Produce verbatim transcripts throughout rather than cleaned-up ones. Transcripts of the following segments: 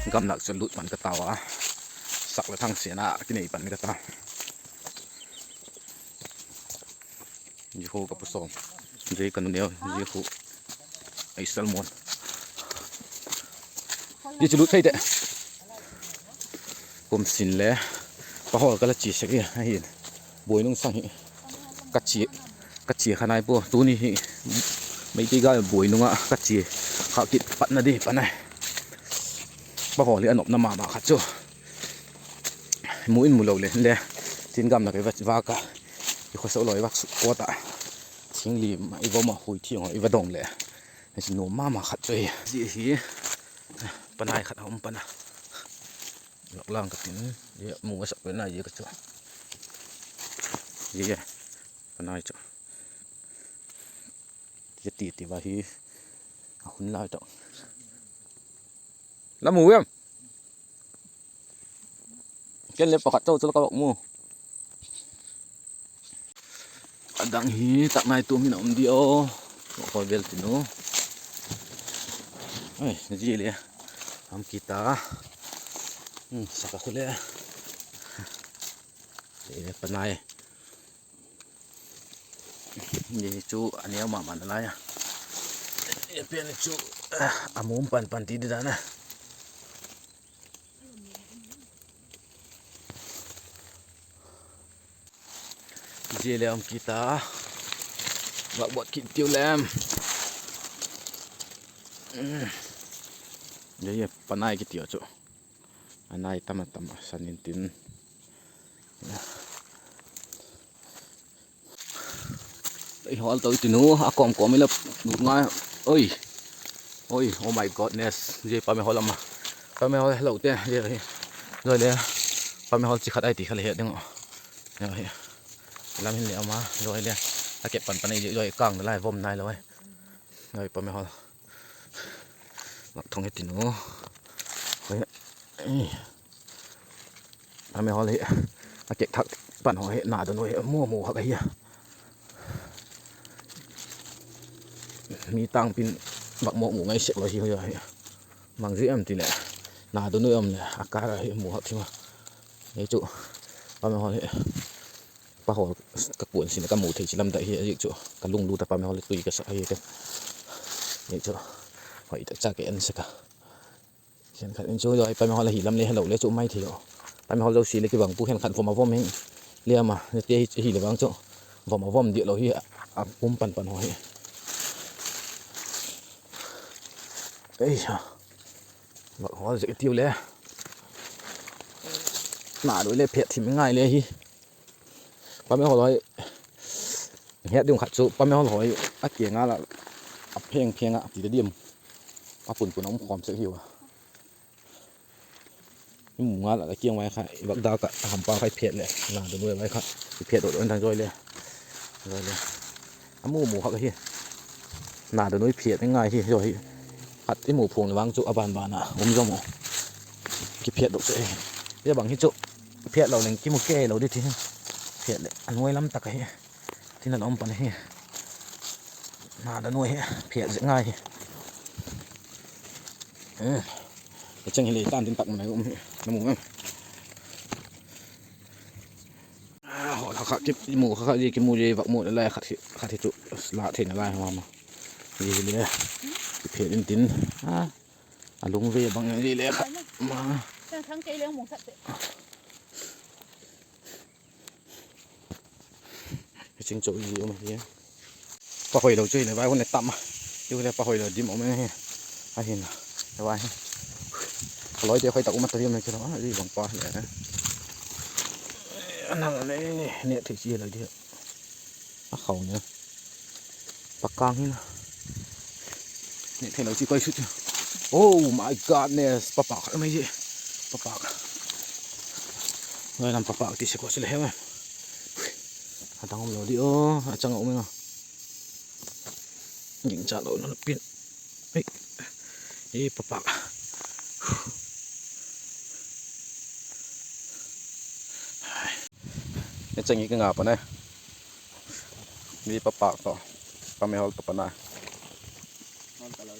Gamlak chu lut pan ka tau a, sak le thangsiana kinei pan ka ta. Zia khu ka pu sawm, zia ka nu neu, zia khu ei salmon. Zia chu lut thei teh. Kum sin le pa hawl ka la chia sek ahi. Buai nung sang hi ka chia, ka chia kha nai pua. Tuni hi Meitei gal buai nung ah ka chia kha kit patna di pan ai. Pa hawl hi a nopna ma ma khat chu. Mu in mu lo le le, tin gam na ka i va vâk a, i khawsa lo i vâk suk kawt ah, thing lim i vom a, hui thiang a i va dong leh, hi chu nuam ma ma khat chu hi. Zia hi panai khat a um pan a, lak lang ka tin, zia mu a sak pen a zia ka chu, zia panai chu, zia ti ti va hi a hun lai tawh la mu em. Ken le pakhat chau chu la ka vak mu. A dang hi tak nai tuam hin a um di aw. Khawl vel tin u. Ai, zia le am kit a. Sak a khu le, panai. Zia chu a neu ma ma nalai a, zia pen chu a mum pan pan ti di dan a. Zia le um kit a, vak buat kit tiu lem. Zia panai kitiu chu, a nai tam a tam a san intin. I hawl to i tin u, a kawm kawm i la lut ngai. Oi, oi, oh my godness, zia pame hawl ama, pame hawl helote zia hi, zoi le, pame hawl chi khat ai ti kha le het ding uh. Lam hin le ama zoi le, a kep pan pan ei zia zoi kâng nalai, vom nai lo ai. Zoi pame hawl, vak thong hi tin u. Pame hawl hi, a kek thak pan haw hi na dawn u hi, mu mu hak ahi a. Mi tangpi'n vak mu mu ngai sek lo hi, hi mang zui em ti leh, na dawn u em leh a kâr a hi mu hak thim a. Hi chu pame hawl hi, pa hawl ka kuan sin ka mu thei chi lam dak hi, a zik chu ka lunglut a, pame hawl tui ka sak ahi te. Hi chu hoi tak cha ka en sek a. Khenkhat in chu zoi pame hawl ahi lam le helo le chu mai thei u. Pame hawl zosia le kibang pu, khenkhat vom a vom hin liam a, zia te hi, hileh vang chu vom a vom diak lo hi, a pum pan pan haw hi. Ei, vak hawl zek tiu le, na doi le phet thim ngai le hi. Pame hawl hoi, het ding khat chu pame hawl hoi a kiang a la, a pheng pheng a ti ta diam, a pun pun a um khawm sek hiu a. I mu ngal a kiang vai kha, i vak dak ah a hampa khai phet leh na dawn u vai kha, i phet dawk dawk in dang zoi le, zoi le, a mu mu hak ahi. Na dawn u i phet ngai hi, zoi hi. Khat i mu phuang le vang chu a ban ban a um zom u, kiphet dawk sek hi. Zia bang hi chu phet lo leng kimu kei lo di ti hi. Phet leh a nuai lam tak ahi. Tin a la um pan hi. Na dawn u hi, phet zek ngai hi. Cheng hi le tan tin tak mun a um hi, na mu em? Hawl kha kha kimu kha kha, zia kimu zia vak mu le lai khat hi, khat hi chu la theina lai ma ma. Zia hi le kiphet intin, a lungve bang zia le kha ma. Ching chu i um hi. Pa hoi lo chu hile vai hun le tam a, i hun le pa hoi lo dim um hi. Ahin, vai hi, a loi te hoi tak um a ta diam le kilo a, i bang pa hi. Anang le ne thei chi lo di, a khau ne, pa kâng hi na. Ne thei lo chi koi su chu. Oh my godness, pa pâk khat mai hi. Pa pâk, noi lam pa pâk ti se ko chu le he ma. A dang um lo di aw, a chang a um ing a. Gingcha lo na pin. Ei, pa pâk. Ne chang i ka nga pan a. Mi pa pâk tawh, pa mehol tawh pan a.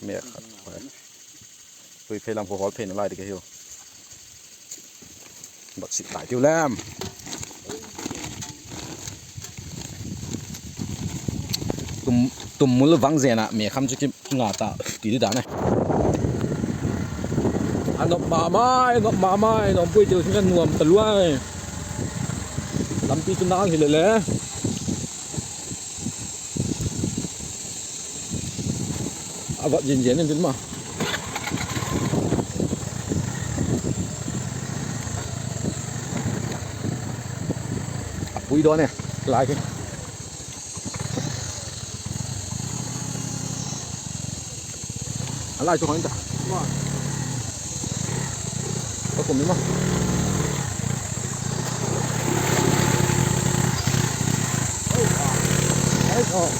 Mi khat, tuiphei lam khu hol phei nalai di ka hiu. Bak sit tai tiu lem. Tum, tummul vang zen ah mekham chu ki nga ta ti di dan e. A nop ma mai, nop ma mai, nop pui tiu chu nuam ta luai. Lampi chu nang hi le le. A vat zin zin in din ma. A pui dawn e, lai hi. A lai chu hoi ta. Ka kum ni ma. Ai, oh.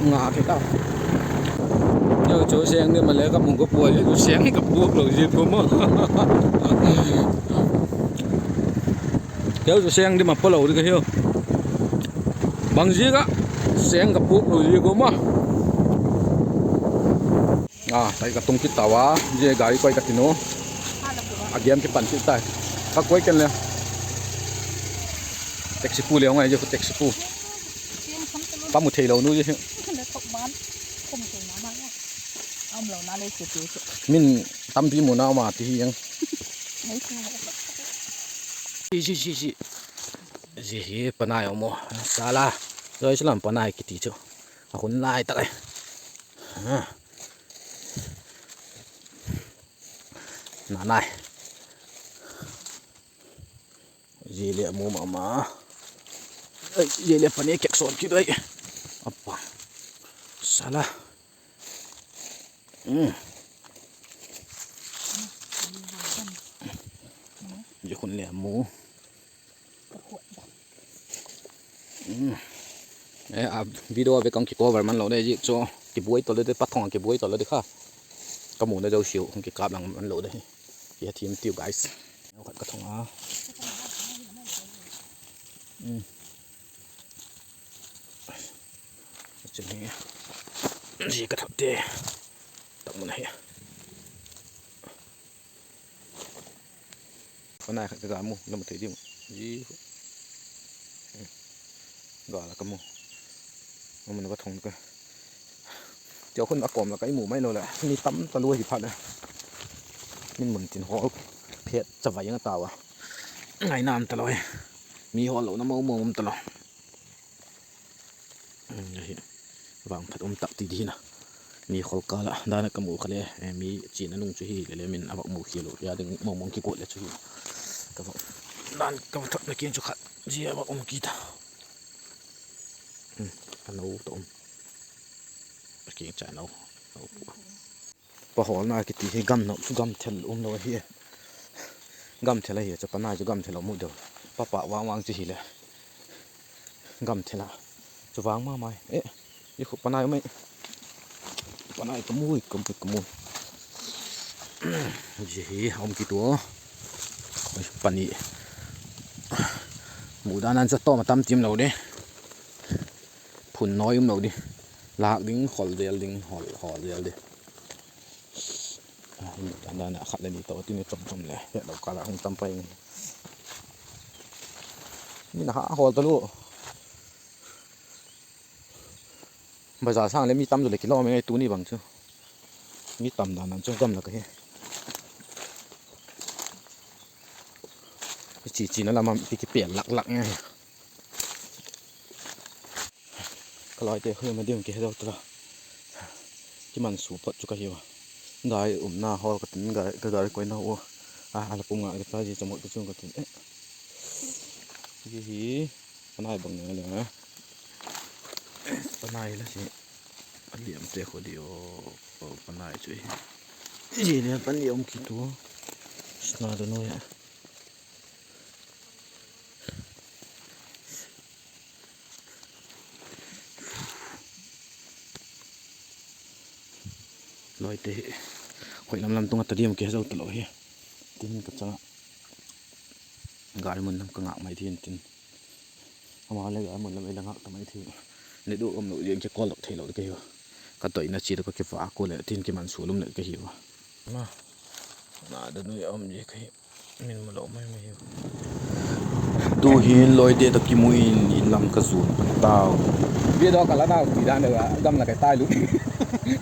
Nga khe ta. Keu chu seng dim a le ka mu ka pua le chu seng ka puak lo zia ko ma. Keu chu seng dim a pua lo di ka hiu. Bang ziak ah seng ka puak lo zia ko ma. A, tai ka tung kit tau a, zia gari koi ka tin u. A game kipan kit tai. Ka koi ken le. Taxi pu le ngai zia khu taxi pu. Pa mu thei lo nu zia. Min tampi mu na ma ti hi ang. Zi, zi, zi, zi. Zi hi panai um u. Sala. Zoi salam panai kiti chu. A hun lai tak ai. Na nai. Zia le mu ma ma. Zia le pani kek sawn kit ai. Apa. Sala. Zia khun le mu. E, a video a ve ka hung kicover man lo de, zik chu kibuai tawh le de, pathawng a kibuai tawh le de kha. Ka muna zosiau hung kikâp lang man lo de hi. Ki a thiam tiu guys. Khat ka thawng a. Chun hi, zia ka thawte tak mun ahi. Panai khat ka ga mu, la mu thei ding. Zi, ga la ka mu. Amun va thong ka. Tia khun a kawm la ka i mu mai lo leh, mi tam talua hi phat leh. Min mun tin hawl phet chavai ang a tau a. Ngaina um talo hi. Mi hawl lona mo mo um talo. Ahi, vangphat um tak ti ding a. Mi kholkâl ah dan a ka mu kha le, mi chiana nung chu hi le le min a vak mu khial lo hia ding mawngmawng kikut le chu hi. Ka vak, dan ka vak thot na kiang chu khat zia vak um kit a. A no ta um. A kiang cha no. Pa hawlna kiti hi gam nop chu gam thel um lo ahi. Gam thel ahi chu panai chu gam thel um deu. Pa pâk vang vang chu hile. Gam thel a. Chu vang ma mai. E, i khu panai mai. Panai ka mu, ka mu, ka mu. Zia hi a um kit ua. Pani. Mu dan an cha tawm a tam tim lo di. Phun nawi um lo di. Lâk ding, khol zel ding, khol, khol zel di. Dan a khat le ni to tin chom chom le. Hetlo kâl a hung tam pai. Min a ha hawl talua. Bazar sâng le mi tam zaw le kilawm e ngai tuni bang chu. Mi tam dan an chu gam lak ahi. Chi china lam a kipel lak lak nge. Ka lawite khu ma diam kihe zo tala. Kiman su phot chu ka hiu a. Gari umna hawl ka tin, gari, ka gari koina u. A, a la pum nga ka ta zia chamot ka chung ka tin e. Zia hi panai bang ne le. Panai la si. A liamte khu di o. Panai chu hi. Zia le pani um kit u. Sna da nuai a. Lawite hi. Khoi lam lam tung a ta diam kihe zo talo hi. Tin ka chang a. Gari mun lam ka ngâk mai thei in tin. Ama le gari mun lam ei la ngâk ta mai thei. Ni du um lo zia kikawl dok theilo di ka hiu. ka doina chiat ka kivak u leh tin kiman sual um leh ka hiu a. Na, na da nui a um zia ka hi. Min mu lo mai mai hi. Tu hin lawite tawh kimu in in lam ka zuan pan tau. Video ka la nau ti dan a gamla ka tai lu.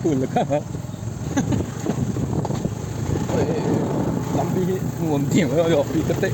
Hul la ka. Lampi hi nuam ding lo pi ka te.